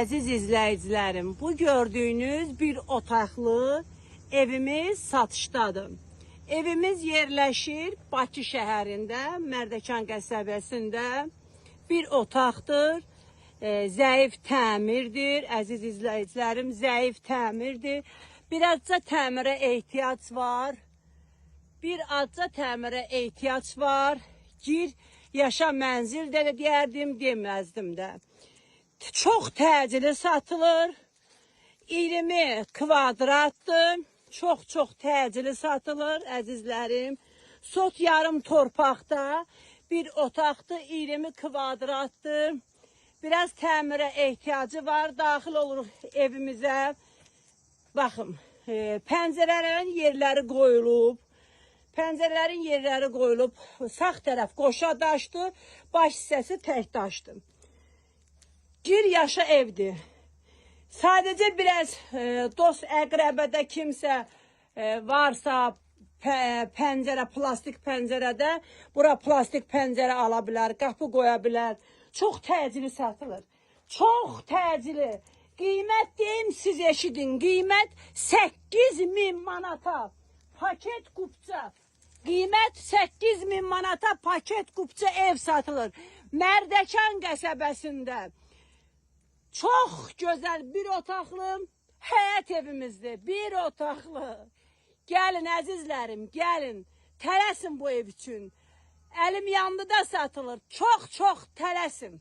Əziz izləyicilərim, bu gördüyünüz bir otaqlı evimiz satışdadır. Evimiz yerləşir Bakı şəhərində, Mərdəkan qəsəbəsində. Bir otaqdır. Zəif təmirdir. Əziz izləyicilərim, zəif təmirdir. Birazca təmirə ehtiyac var. Bir azca təmirə ehtiyac var. Gir, yaşa mənzil də deyərdim, deməzdim də. Çox təcili satılır. 20 kvadratdır. Çox-çox təcili satılır əzizlərim. Sot yarım torpaqda bir otaqdır, 20 kvadratdır. Biraz təmirə ehtiyacı var. Daxil oluruq evimizə. Baxın, pəncərələrin yerləri qoyulub. Pəncərələrin yerləri qoyulub. Sağ tərəf qoşa daşdır, baş hissəsi tək daşdır. Gir yaşa evdir. Sadəcə biraz dost əqrəbədə kimsə varsa pəncərə, plastik pəncərədə bura plastik pəncərə ala bilər, qapı qoya bilər. Çox təcili satılır. Çox təcili. Qiymət deyim siz eşidin. Qiymət 8000 manata. Paket kupça. Qiymət 8000 manata paket kupça ev satılır. Mərdəkan qəsəbəsində. Çox gözəl bir otaqlı həyət evimizdir. Bir otaqlı. Gəlin əzizlərim, gəlin. Tələsin bu ev üçün. Əlim yandı da satılır. Çox-çox tələsin.